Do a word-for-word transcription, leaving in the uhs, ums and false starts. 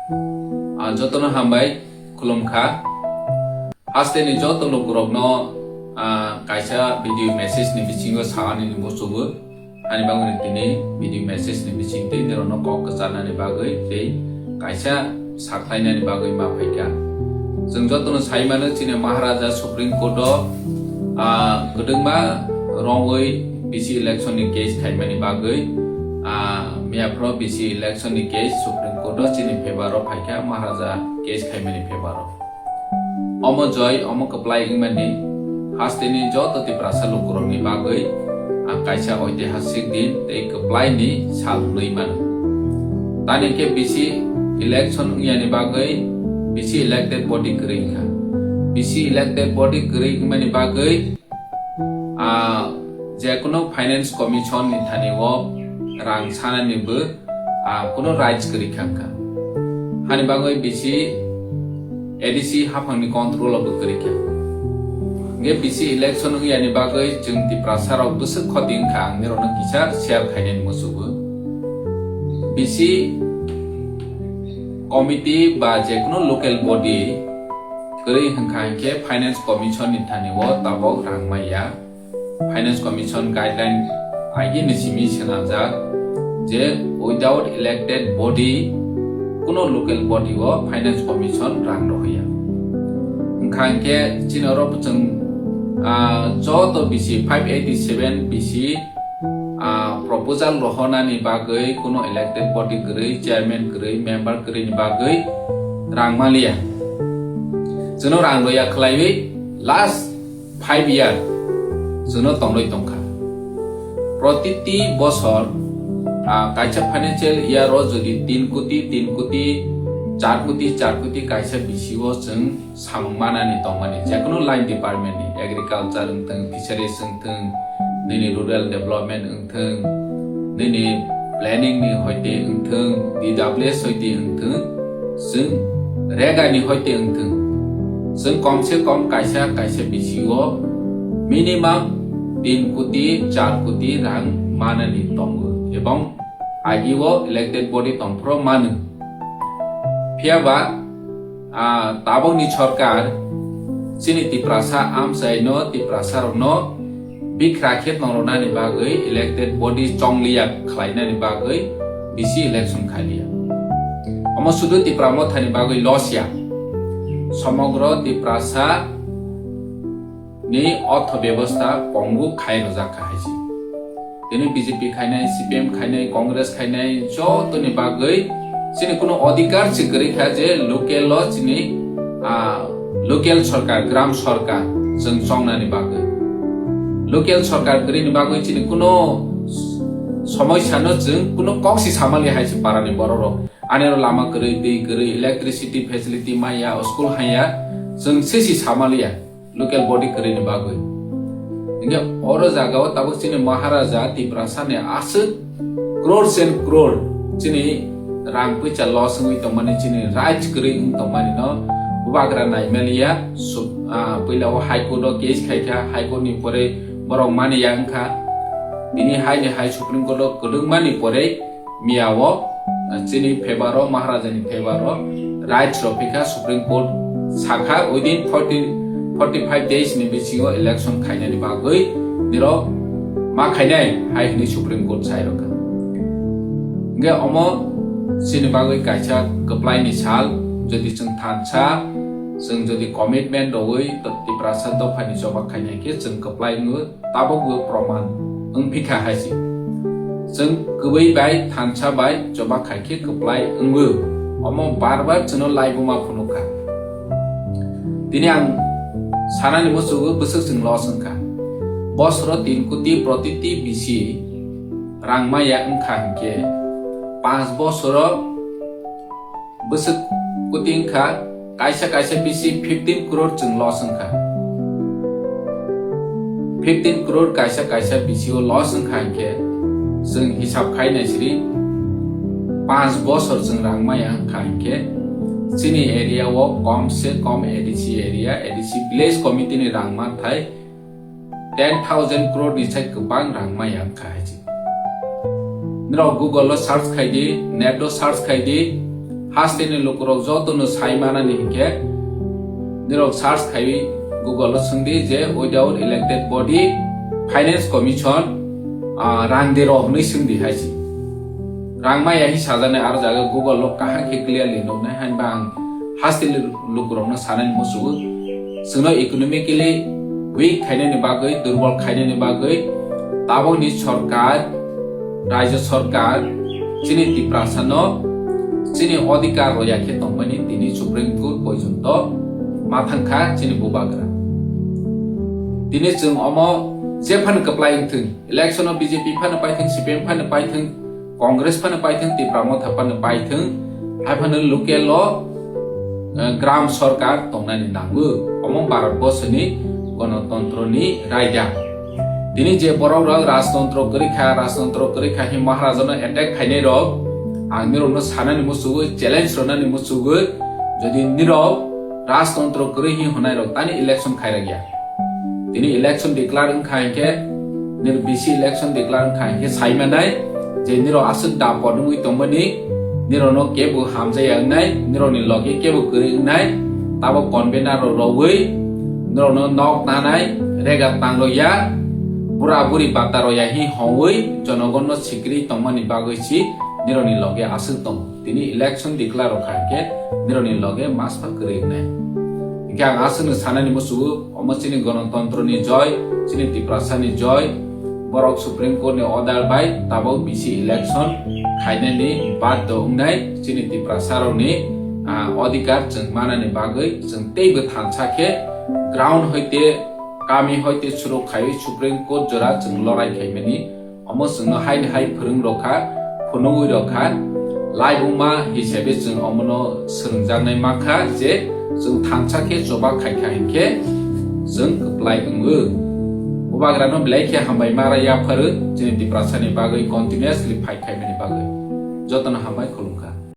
Ah, jotono hambai khulumkha. Hasteni joto lukurokno, ah, kaisa video message ni bisingo saani ni muchugo. Ani bagwi tini video message ni bising tei norokno kok kwcharnani bagwi tei kaisa sakhlainani bagwi ma phaikha. Chwng jotono sai mano chini Maharaja Supreme Court o, ah, kwdwngma rongwi B C election ni case khaimani bagwi, ah, miyaphro B C election ni case Supreme Court o chini favor o phaikha, Maharaja case khaimani favor o. Omo joi, omo kwplai wngmani hasteni joto Tiprasa lukurokni bagwi ang kaisa oitihasik din tei kwplaini sal hwnwi mano. Tani khe B C election wngyani bagwi B C elected body kwrwi wngkha. B C elected body kwrwi wngmani bagwi, ah, jekunu Finance Commission ni thani o rang sanani bo, ah, kunu rights kwrwi kha wngkha. Hani bagwi B C A D C haphangni control o bo kwrwi kha. Hingke B C election wngyani bagwi chwng Tiprasa rok bwswk khoti wngkha, ang nirokno kisa share khainani muchugo. B C committee ba jekunu local body kwrwi hwnkha hinkhe Finance Commission ni thani o tabok rang maya. Finance Commission guideline agini simi swnamjak je without elected body kuno local body o Finance Commission rang rohya. Wngkha hinkhe chini oro chwng, ah, joto B C five eighty seven B C, ah, proposal rohonani bagwi kuno elected body kwrwi, chairman kwrwi, member kwrwi ni bagwi rang maliya. Chwngno rang roya khwlaiwi last five year chwngno tongwi tongkha. Protiti bosor, ah, kaisa financial year o jodi tin koti, tin koti, char koti, char koti kaisa B C o chwng samung manani tongmani, jekunu line department ni, agriculture wngthwng, fisheries wngthwng, nini rural development wngthwng, nini planning ni hoite wngthwng, D W S hoite wngthwng, chwng rega ni hoite wngthwng, chwng kom se kom kaisa kaisa B C o minimum tin koti, char koti rang manani tongo, ebong agi o elected body tongphuru mano. Phiya ba, ah, tabokni sorkar chini Tiprasa amchaino, Tiprasa rokno bikra khe tongronani bagwi elected body chongliya khlainani bagwi B C election khaliya. Omo sudu Tipra Mothani bagwi loss ya. Somogro Tiprasa ni ortho bebosta pongu khai rwjak kha hai se. Tini B J P khainai, C P M khainai, Congress khainai, jotoni bagwi chini kuno odhikar se kwrwi kha je local o chini, ah, local sorkar, gram sorkar chwng chongnani bagwi. Local sorkar kwrwini bagwi chini kuno somosya no chwng kuno kok si samali hai se para ni borok rok. Ani oro lama kwrwi, twi kwrwi, electricity facility maya, school haya, chwng se si samaliya. Local body kwrwini bagwi. Hingke oro jaga o tabuk chini Maharaja Tiprasa ni aswk crores and crore chini rang puisa loss wngwi tongmani, chini rights kwrwi wng tongmani no bubagra naimaliya. Su-, ah, puila o High Court o case khaikha, High Court ni pore borok mani ya wngkha. Tini hai ni hai Supreme Court o kwdwkmani pore miya o, ah, chini favor o, Maharaja ni favor o rights rok phikha, Supreme Court sakha within forty, forty five days ni bisingo election khainani bagwi nirok ma khainai hai hwnwi Supreme Court sai rokha. Hingke omo chini bagwi kaisa kwplai ni sal, jodi chwng thansa, chwng jodi commitment rwui Tiprasa dopha ni choba khainai khe chwng kwplai wngo. Tabukbo proman wngphikha hai se. Chwng kwbwi bai thansa bai choba khai khe kwplai wngwi. Omo bar bar chwngno laibuma phunukha. Tini ang sanani muchugo bwswk chwng loss wngkha. Bosoro tin koti protiti bisi rang maya wngkha hinkhe, panch bosoro bwswk koti wngkha, kaisa kaisa bisi fifteen crore chwng loss wngkha. Fifteen crore kaisa kaisa bisi o loss wngkha hinkhe, chwng hisab khai naisiri, panch bosor chwng rang maya wngkha hinkhe, chini area o kom se kom A D C area, A D C village committee ni rang manthai ten thousand crore ni sai kwbang rang maya wngkha hai se. Norok Google o search khai di, net o search khai di, Hasteni lukurok jotono sai manani hinkhe nirok search khaiwi Google o swngdi je without elected body, finance commission, ah, rang de rw hwnwi swngdi hai se. Rang maya hi sajani aro jaga Google o kaham khe clearly nuknai, hainba ang hasteni lukurokno sanani musugo. Chwngno economically weak khainani bagwi, durbol khainani bagwi tabokni sorkar, rajya sorkar chini Tiprasano chini odhikar roya khe tongmani tini Supreme Court porjonto ma thangkha chini bubagra. Tini chwng omo jephano kwplai wngthwng, election o B J P phano paithwng, C P M phano paithwng, Congress phano paithwng, Tipra Motha phano paithwng, hai phano local o, eh, gram sorkar tongnani nango. Omo Bharat borsoni gonotontro ni raida. Tini je borok rok rajtontro kwrwi kha, rajtontro kwrwi kha hi Maharaja no attack khainai rok, ang nirok no sanani musugo, challenge rwnani musugo, jodi nirok rajtontro kwrwi hi hwnai rok tani election khairok ya. Tini election declare wngkha hinkhe, nini B C election declare wngkha hinkhe sai manai je nirok aswk dapot wngwi tongmani, nirokno kebo hamjaya wngnai, nirokni loge kebo kwrwi wngnai, tabo convener rok rogwi nirokno nok tanai, rega tang rok ya, bura buri bata rok ya hi hongwi jonogonno sikri tongmani bagwi si nirokni loge aswk tongo. Tini election declare rok kha hinkhe nirokni loge maspa kwrwi wngnai. Hinkhe ang aswkno sanani musugo, omo chini gonotontro ni joy, chini Tiprasa ni joy, borok Supreme Court ni order bai tabok B C election khainani baddo wngnai chini Tiprasa rokni, ah, odhikar chwng manani bagwi chwng teibo thansa khe ground hoite kami hoite suruk khaiwi Supreme Court jora chwng lorai khaimani. Omo chwngno haini hai phwrwng rokha, phunugwi rokha, laibuma hisabe chwng omono swrwngjaknai mankha je chwng thansa khe choba khaikha hinkhe chwng kwplai wngo. Bubagrano belai khe hambai ma ra yapharu, chini Tiprasani bagwi continuously fight khaimani bagwi. Jotono hambai, khulumkha.